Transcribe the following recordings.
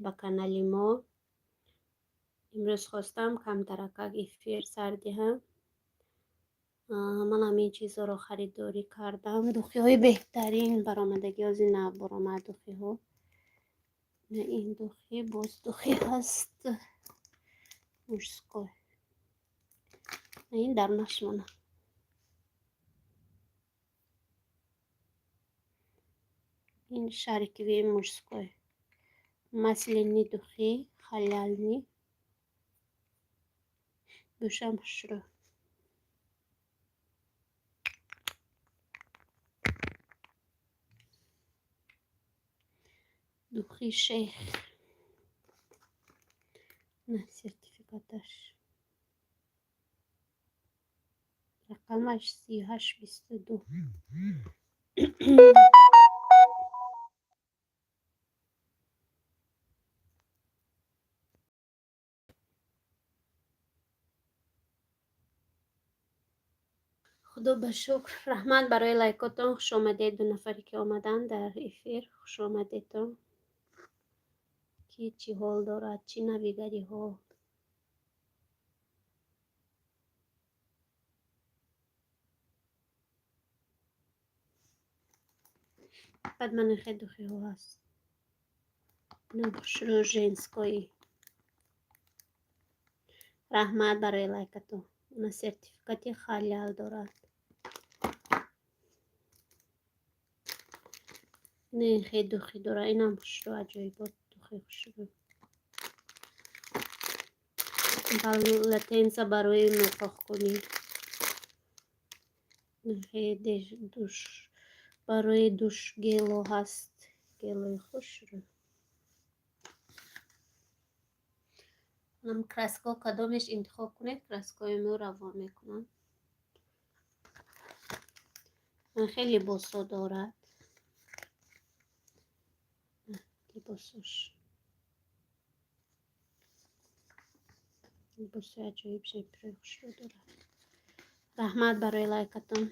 Ба канали мо. Имрӯз хостам камтаракак эфир сар диҳам. Ман ҳамин чизҳоро харидорӣ кардам. Духиҳои беҳтарин баромадагӣ, ози нав баромад духиҳо. Ин духи, боз духи ҳаст мужской. Ин дарунаш мона. Ин шариковый мужской. Масляный духи, халяльный. Бӯшам хушрӯ. Духи шейх. На сертификаташ. Рақамаш 3822. Худо ба шукр. Раҳмат барои лайкотон. Хуш омадед, ду нафаре ки омаданд дар эфир. Хуш омадедтон. Ки чӣ ҳол дорад, чӣ навигариҳо. Баъд ман хел духиҳо ҳаст. Инам хушрӯ женской. Раҳмат барои лайкатон. Она сертификати халял дорад. Не, хел духи дорад. Инам хушрӯ, аҷоибот духи хушрӯ. Полотенца барои мӯқоқкунӣ. Душ барои душ гело ҳаст. Гелои хушрӯ. Нам краска кадомеш интихоб кунед, краскаҳои мо равон мекунам. Хеле либосҳо дорад. Либосош. Либосҳои аҷоиб жемпирои хушрӯ дорад. Раҳмат барои лайкатон.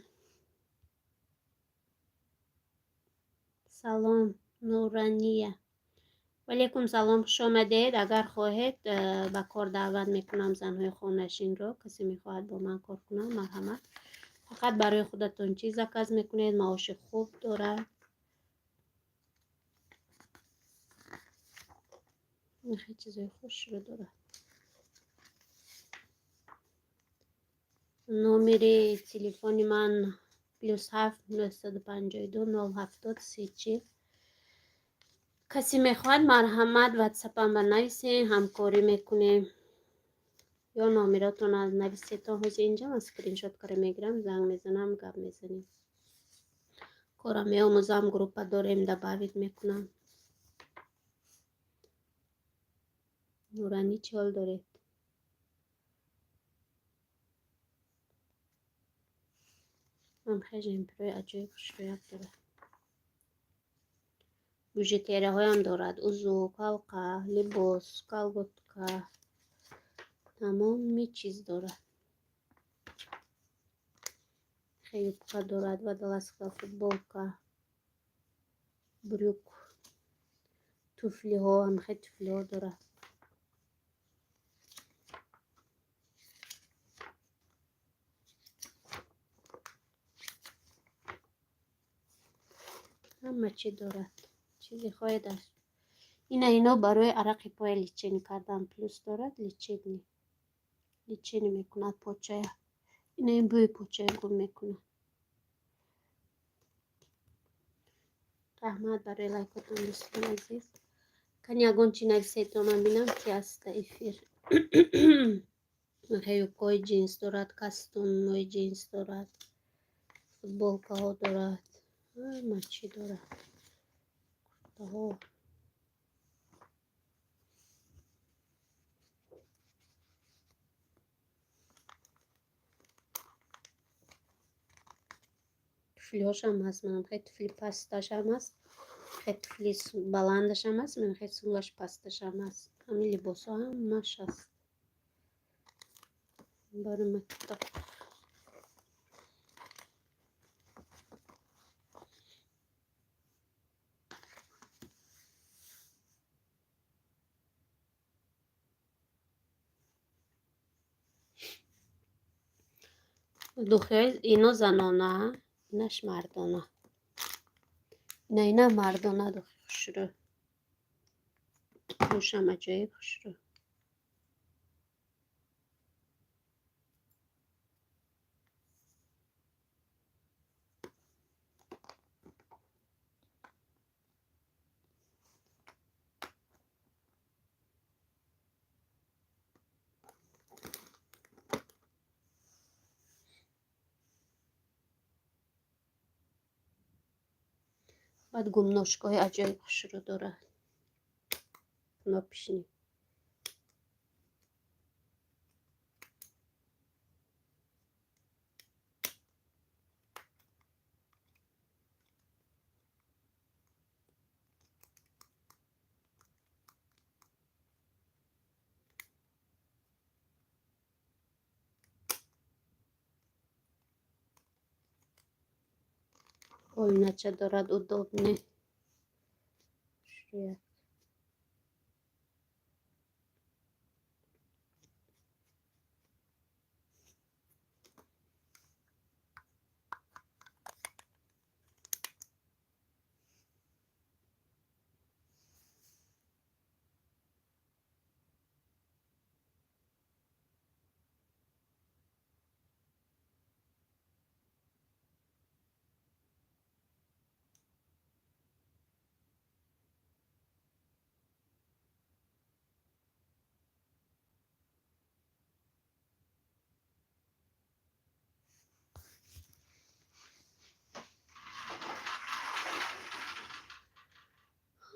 Салом, Нурания. Валейкум салом, хуш омадед. Агар хоҳед, ба кор даъват мекунам занҳои хонашинро. Касе мехоҳад бо ман кор кунад, марҳамат. Фақат барои худатон чиз заказ мекунед, маоши хуб дорад. Хеле чизои хушро дорад. Номери телефони ман +7 952 070 30 40. Касе мехоҳад, марҳамат, ватсапам ба нависен, ҳамкорӣ мекунем. Ё номеротон нависетон ҳозир инҷа ман скриншот кара мегирам, занг мезанам, гап мезанем. Кора меомӯзам, группа дорем, добавить мекунам. Нуранӣ, чӣ ҳол доред? Ман хеле жемпирои аҷоиб хушрӯяк дорад. Бижутерияҳоям дорад. Узук, ҳалқа, либос, колготка, тамоми чиз дорад. Хеле юбка дорад, водолазка, футболка, брюк, туфлиҳо, ҳам хеле туфлиҳо дорад. Ҳама чӣ дорад. Чизе хоҳед аш. Ина ино барои арақи поя лечение кардан плюс дорад, лечение. Лечение мекунад почая. Ина ин бӯи почая гум мекунад. Раҳмат барои лайкотон, дӯстони азиз. Кани ягон чӣ нависетон, ман бинам, ки аст эфир. Юбкаҳои ҷинс дорад, костюмҳои ҷинс дорад, футболкаҳо дорад, ҳама чӣ дорад. Куртаҳо. Туфлиҳошам ҳаст, манам хеле туфли пасташам ҳаст, хеле туфли баландашам ҳаст, ман хеле сумлаш пасташам ҳаст. Ҳамин либосҳо ҳамаш ҳаст. Барои мактаб. Духиҳои ино занона, инаш мардона. Ина, ина мардона, духи хушрӯ. Бошам, аҷоиб хушрӯ. Баъд гумножкаҳои аҷоиб хушрӯ дорад. Кнопочный. Оинача дорад, удобный. Хушрӯяк.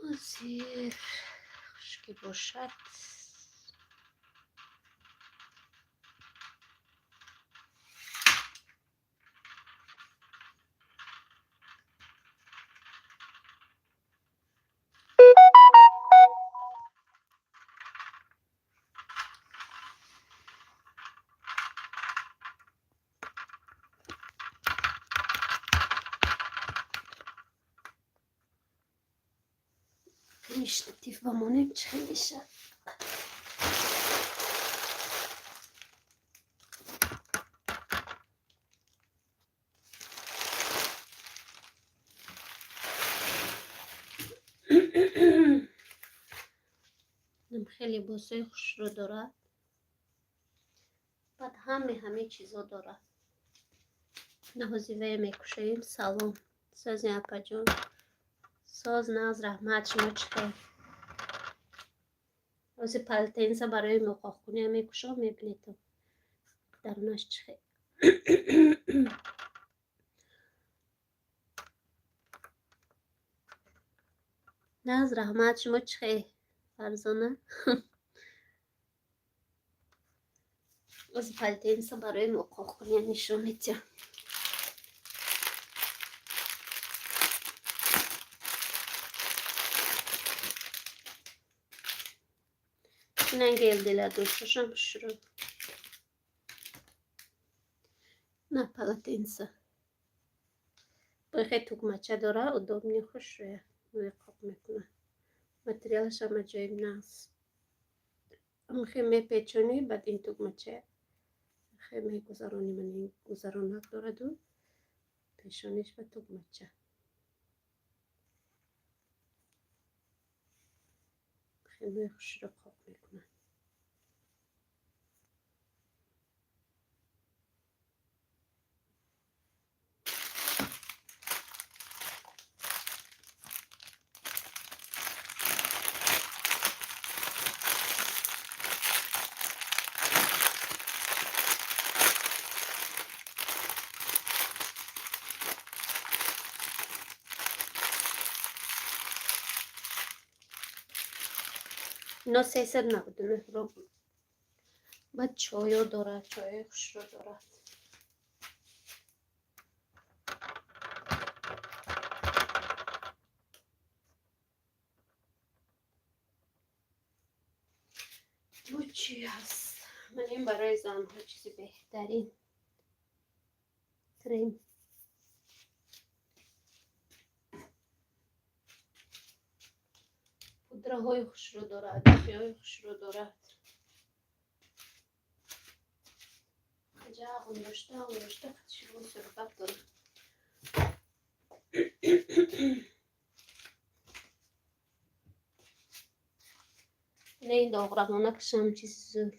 Ҳозир хушкӣ бошад. Штатив бамонем, чӣ хел мешавад? Хеле либосҳои хушрӯ дорад. Баъд ҳаме ҳамаи чизо дорад. Наҳозивая мекушоем. Салом. Сози, апаҷон. Соз, нағз, раҳмат, шумо чӣ хел? Ҳозир полотенца барои муқоқкунӣ мекушом, мебинед, дарунаш чӣ хел. Нағз, раҳмат, шумо чӣ хел, Фарзона? Ҳозир полотенца барои муқоқкунӣ нишон медиҳам. Инан гель для душашам хушрӯ. На полотенца. Бихе тугмача дора, удобный, хушрӯя. Мӯи қоқ мекунад. Материалашам аҷоиб нағз. Амхе мепечонӣ, баъд ин тугмача хе мегузаронӣ, ман ин гузаронак дораду пешониш ба тугмача. Хеле хушрӯ қоқ мекунад. Ино 399 рубл. Баъд чойо дорад, чойои хушрӯ дорад. Бу чӣ ҳаст? Ман ин барои занҳо чизи беҳтарин. Крем. Пудраҳои хушрӯ дорад, духиҳои хушрӯ дорад. Ҷа ғундошта шумо суҳбат дорам. Не, ин доғравонакшам чизи зур.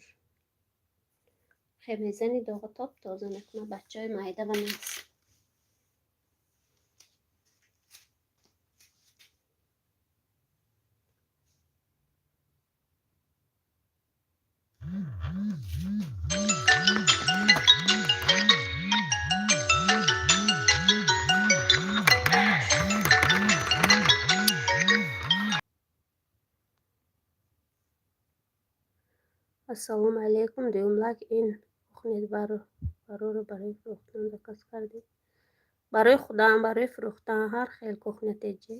Хе мезани, доға топ тоза мекунад, бачаҳои майда ба нас. Ассалому алайкум. Дуюм лайк. Ин кухнет бароро барои фурӯхтан заказ кардед? Барои худам, барои фурӯхтан, ҳар хел кухня теҷи.